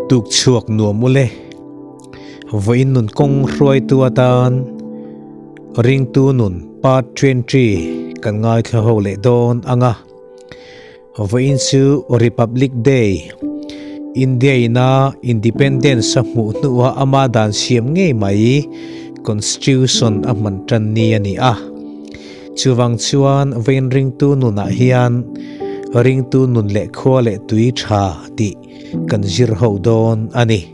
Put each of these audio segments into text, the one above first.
Tuk chhuak nuam ule. Vawiin nun kawng hruaitu atan ringtu nun part 20 kan ngaithla ho leh dawn ang a. Vawiin chu Republic Day, India ina Independence a hmuh hnuah ama dan siam ngei mai Constitution a hman tan ni a ni a. Chuvang chuan vawiin ringtu nunah hian ringtu nun leh khua leh tui tha tih kan zir ho dawn a ni.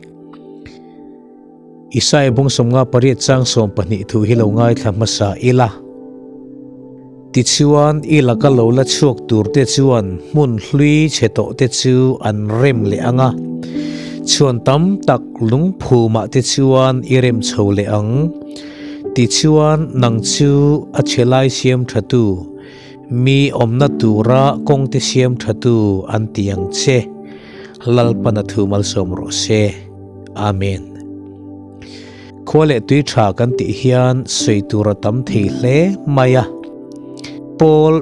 Isaiah bung 58 chang 12 thu hi lo ngaithla hmasa ila. Tichuan i laka lo la chhuak tur te chuan hmun hlui chhe tawh te chu an rem leh ang a, chhuan tam tak lungphumah te chuan i rem chho leh ang. Tichuan nang chu a chhe lai siam thatu, mi awmna tura kawng te siam thatu an ti ang che. Lalpan a thu malsawm rawh se. Amen. Khua leh tui tha kan tih hian sawi tur a tam thei hle mai a. Paul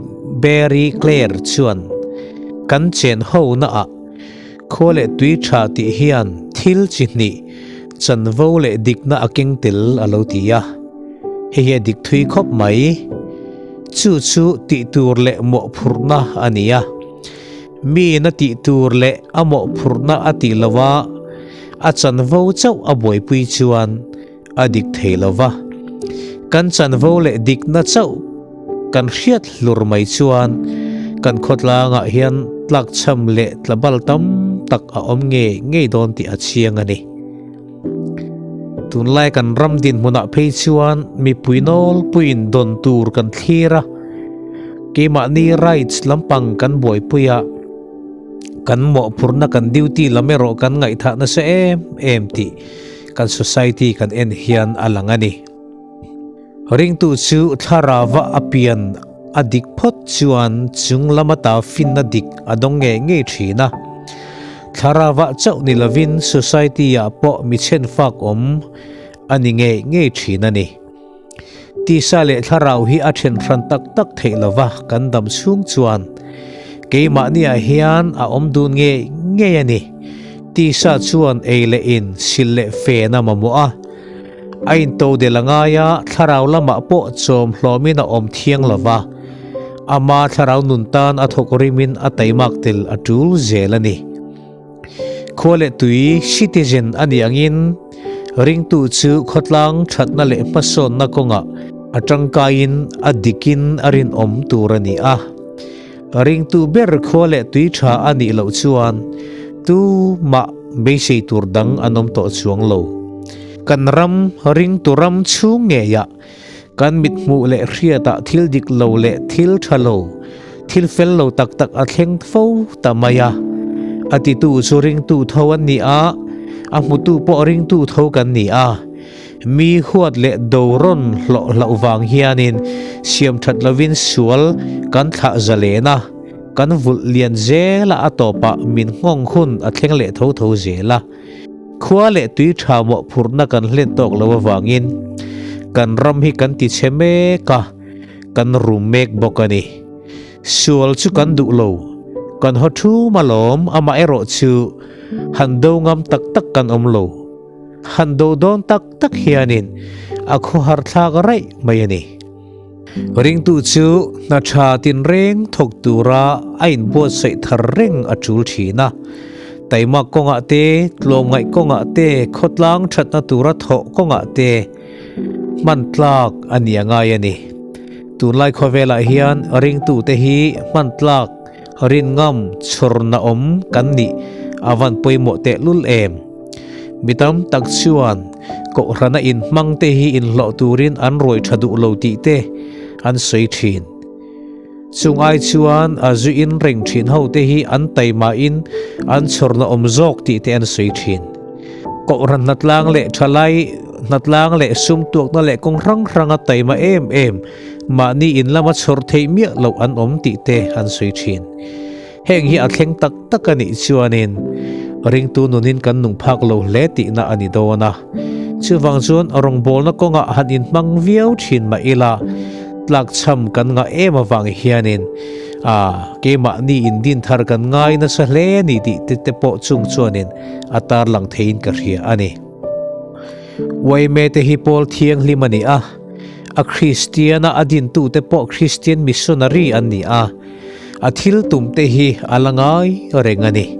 Barry Clare chuan kan chen ho naah khua leh tui tha tih hian thil chi hnih chanvo leh dikna a keng tel a lo ti a. Hei hi a dik thui khawp mai. Chu chu tih tur leh mawhphurhna a ni a. Miin a tih tur leh a mawhphurhna a tih lo a, a chanvo chauh a buaipui chuan a dik thei lo va. Kan chanvo leh dikna chauh kan hriat hlur mai chuan kan khawtlangah hian tlakchham leh tlabal tam tak a awm ngei ngei dawn tih a chiang a ni. Tunlai kan ram dinhmunah phei chuan mipui nawlpuiin dawn tur kan thlir a, keimahni rights lampang kan buaipui a, kan mawhphurhna kan duty lam erawh kan ngaihthah nasa em em tih kan society kan en hian a lang a ni. Ringtu chu thlarava a pian a dik phawt chuan chung lama ta finna dik a dawng ngei ngei thin a. Thlarava chauh ni lovin society ah pawh mi chhenfak awm a ni ngei ngei thin a ni. Tisa leh thlarau hi a then hran tak tak theih lova kan dam chhung chuan keimahniah hian a awm dun ngei ngei a ni. Tisa chuan ei leh in sil leh fen a mamawh a. A intodel a ngai a, thlarau lamah pawh chawm hlawmin a awm thiang lo va, ama thlarau nun tan a thawk rimin a taimak tel a tul zel a ni. Khua leh tui, citizen, a nih angin ringtu chu khawtlang thatna leh hmasawnna kawngah a tangkaiin a dikin a rinawm tur a ni a. Ringtu ber khua leh tui tha a nih loh chuan tumah beisei tur dang an awm tawh chuang lo. Kan ram ringtu ram chhung ngeiah kan mithmuh leh hriatah thil dik lo leh thil tha lo, thil fel lo tak tak a thleng fo ta mai a. A titu chu ringtu tho an ni a, a hmutu pawh ringtu tho kan ni a. Mi huat leh do rawn hlawh hlauh vang hianin siam that lovin sual kan thlah zalen a, kan vulh lian zel a, a tawpah min nghawng hun a thleng leh tho tho zel a. Khua leh tui tha mawhphurhna kan hlen tawk lo avangin kan ram hi kan ti chhe mek a, kan rum mek bawk a ni. Sual chu kan duh lo, kan haw thum alawm, amaherawh chu han do ngam tak tak kan awm lo. Han do dawn tak tak hianin a khawhar thlak raih mai a ni. Ringtu chu hna tha tinreng thawk tura a inbuatsaih thar reng a tul thin a. Taimak kawngah te, tlawmngaih kawngah te, khawtlang thatna tura thawh kawngah te hman tlak a ni a ngai a ni. Tunlai khawvelah hian ringtute hi hman tlak Rinngam chhawrna awm kan nih a van pawimawh tehlul em? Mi tam tak chuan Kohhrana inhmang te hi inhlawh turin an ruai tha duh lo tih te an sawi thin. Chung ai chuan a zu in reng thin ho te hi an taimahin an chhawrna awm zawk tih te an sawi thin. Kohhran hnatlang leh thalai hnatlang leh sumtuakna leh kawng hrang hranga taima em em Mahni in lama chhawr theih miah loh an awm tih te an sawi thin. Heng hi a thleng tak tak a nih chuanin ringtu nunin kan nung phak lo hle tihna a ni dawn a. Chuvang chuan rawngbawlna kawngah han inhmang viau thin mah ila tlakchham kan ngah em avang hianin A, keimahni indin thar kan ngai nasa hle a ni tih te te pawh chung chuanin a tarlang theiin ka hria a ni. Uaime te hi Pawl thianghlim a ni a, a Kristiana a dintute pawh Kristian missionary an ni a, a thil tum te hi a la ngai reng a ni.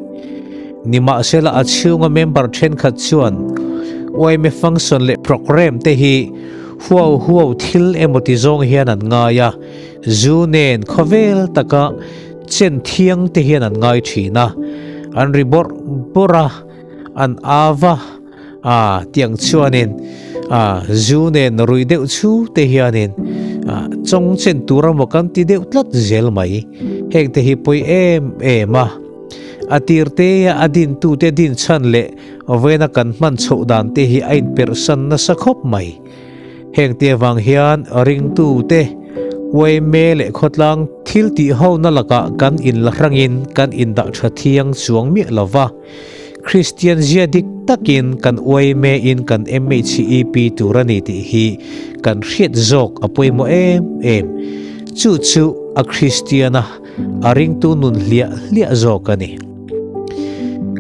Nimahsela a chhunga member thenkhat chuan uaime function leh programme te hi huau huau thil emaw ti zawng hian an ngai a, zu nen khawvel taka chen thiang te hian an ngai thin a, an ri bawrh bawrh a, an av a. A tiang chuanin a zu nen rui deuh chu te hianin a chawng chen tur emaw kan ti deuh tlat zel mai. Heng te hi pawi em em a. A tir te a din tu te din chhan leh vena kan hman chhoh dan te hi a inperhsan nasa khawp mai. Heng te avang hian ringtu te uaime leh khawtlang thil tih ho na lakah kan inla hrangin kan indah tha thiang chuang miah lova. Kristian zia dik takin kan uaime in kan MHEP tur a ni tih hi kan hriat zawk a pawimawh em em. Chu chu a Kristian a, a ringtu nun hliah hliah zawk a ni.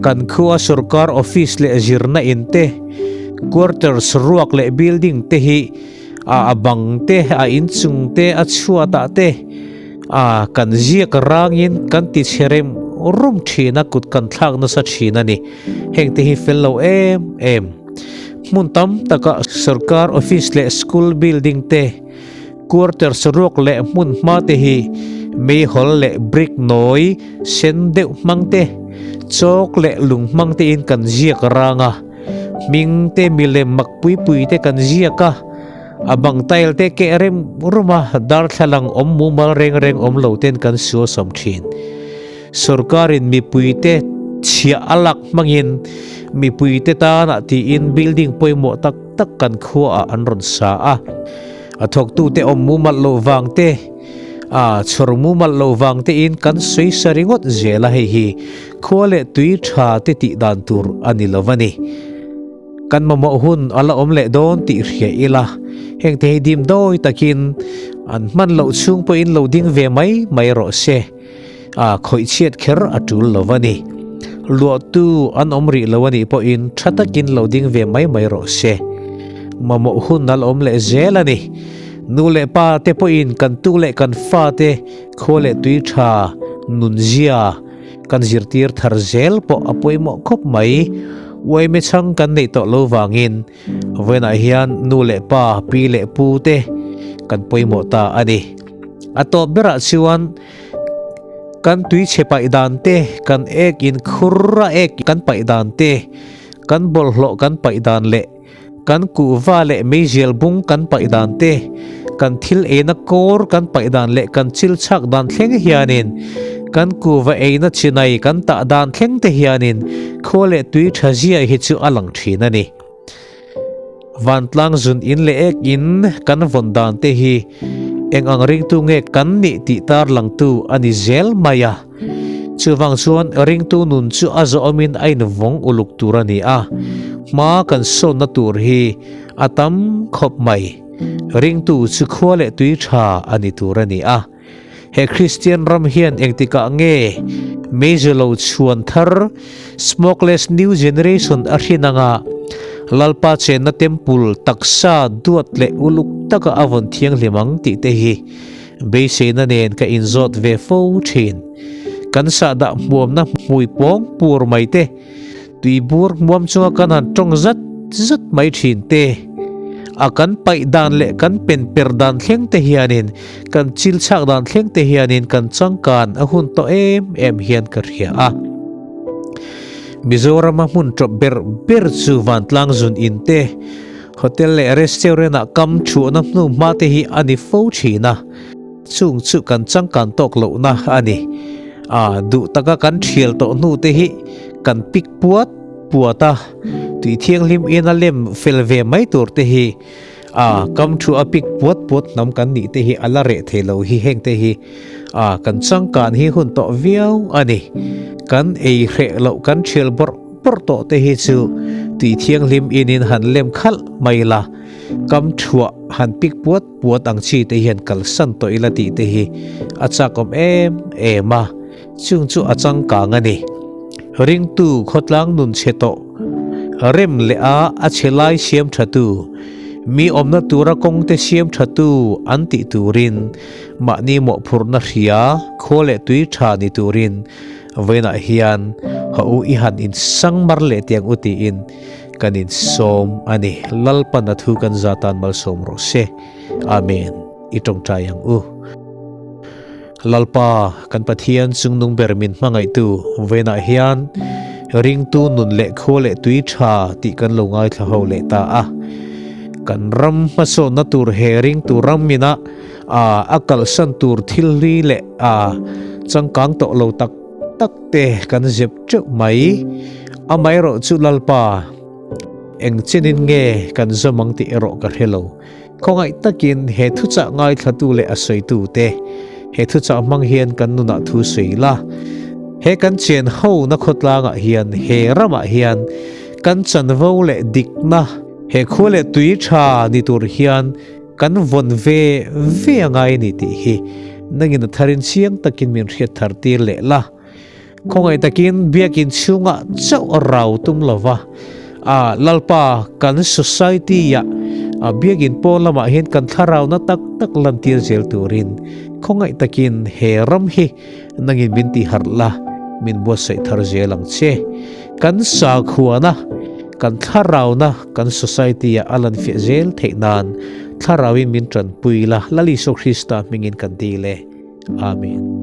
Kan khua sorkar office leh zirna in te, quarters ruak leh building te hi a a bang te, a inchung te, a chhuatah te a kan ziak rangin kan ti chhe rem rum thin a, kut kan thlak nasa thin a ni. Heng te hi fel lo em em. Hmun tam taka sorkar office leh school building te, quarters ruak leh hmun hma te hi meihawl leh brick nawi sen deuh hmang te, chawk leh lung hmang tein kan ziak rang a. Hming te milem mak pui pui te kan ziak a, a bang tile te keh rem rum a, darthlalang awm mumal reng reng awm lo ten kan suasam thin. Sorkarin mipui te chhiah a lak hmangin mipui te tanah tiin building pawimawh tak tak kan khuaah an rawn sa a, a thawktute awm mumal loh vang te, a chhawr mumal loh vang tein kan sawi sa ringawt zel a, hei hi Khua leh tui tha te tih dan tur a ni lo a ni. Kan mamawh hun a la awm leh dawn tih hria ila, heng te hi dim dawi takin an hman loh chhung pawhin lo ding ve mai mai rawh se. A khawih chhiat kher a tul lo a ni. Luahtu an awm rih lo a nih pawhin tha takin lo ding ve mai mai rawh se. Mamawh hun a la awm leh zel a ni. Nu leh pa te pawhin kan tu leh kan fa te khua leh tui tha nunzia, Kan zirtir thar zel pawh a pawimawh khawp mai. Uaime chhang kan neih tawh lo vangin vawiinah hian nu leh pa, pi leh pu te kan pawimawh ta a ni. A tawp berah chuan kan tui chhe paih dan te, kan ek in khur a ek kan paih dan te, kan bawlhhlawh kan paih dan leh Kan kuhva leh meizial bung kan paih dan te, kan thil eina kawr kan paih dan leh kan chil chhak dan thleng hianin, kan kuhva eina chinai kan tah dan thleng te hianin khua leh tui tha zia hi chu a lang thin a ni. Vantlang zun in leh ek in kan vawn dan te hi eng ang ringtu nge kan nih tih tarlangtu a ni zel mai a. Chuvang chuan ringtu nun chu a zawhawmin a invawng uluk tur a ni a, hma kan sawnna tur hi a tam khawp mai. Ringtu chu khua leh tui tha a ni tur a ni a. He Kristian ram hian engtikah nge meizu lo chhuan thar Smokeless New Generation a hrin anga Lalpa chenna temple taksa duat leh uluk taka a vawn thianghlim ang tih te hi Beiseina nen ka inzawt ve fo thin. Kan sahdah hmuamna hmui pawng pur mai te, tui bur hmuam chunga kan han tawng zat zat mai thin te, a kan paih dan leh kan pen per dan thleng te hianin, kan chil chhak dan thleng te hianin kan changkan a hun tawh em em hian ka hria a. Mizorama hmun tawp ber ber chu vantlang zun in te, Hotel leh restaurant ah kam thuahna hnu hma te hi a ni fo thin a, chung chu kan changkan tawk lohna a ni. A duh taka kan thial tawh hnu te hi kan pik puat puat a, tui thianghlim in a lem fel ve mai tur te hi a kam thu a pik puat puat hnam kan nih te hi a la reh thei lo hi heng te hi a kan changkan hi hun tawh viau a ni. Kan ei hreh loh kan thial bawrh bawrh tawh te hi chu tui thianghlim in in han lem khalh mai la. Kam thuah han pik puat puat ang chi te hian kalsan tawh ila tih te hi a chakawm em em a, chung chu a changkang a ni. Ringtu khawtlang nun chhe tawh rem leh a a chhe lai siam tha tu, mi awmna tura kawng te siam tha tu an tih turin mahni mawhphurhna hria khua leh tui tha ni turin vawiinah hian haw u i han insang mar leh tiang u tiin Kan insawm a ni. Lalpan a thu kan za tan malsawm rawh se. Amen. I tawngtai ang u. Lalpa, kan Pathian chungnung ber min hmangaihtu venah hian ringtu nun leh khua leh tui tha tih kan lo ngaithla ho leh ta a. Kan ram hmasawnna tur he ringtu ram mina a kalsan tur thil hlui leh a changkang tawh lo tak tak te kan zep teuh mai. Amaherawh chu Lalpa, eng chenin nge kan zawm ang tih erawh ka hre lo. Khawngaih takin he thuchah ngaithlatu leh a sawitu te, he thuchah hmang hian kan nunah thu sawi la. He kan chen ho na khawtlangah hian, he ramah hian kan chanvo leh dikna, he khua leh tui tha ni tur hian Kan vawn ve ve a ngai a ni tih hi nangin a tharin chiang takin min hriat thar tir leh la. Khawngaih takin biakin chhungah chauh a rau tum lo va, a Lalpa kan society-ah a biakin pawn lamah hian kan thlarauna tak tak lantir zel turin khawngaih takin he ram hi nangin min tiharh la, min buatsaih thar zel ang che. Kan sakhuana, kan thlarauna kan society-ah a lan fiah zel theih nan thlarauin min tanpui la, Lal Isua Krista hmingin kan dil e. Amen.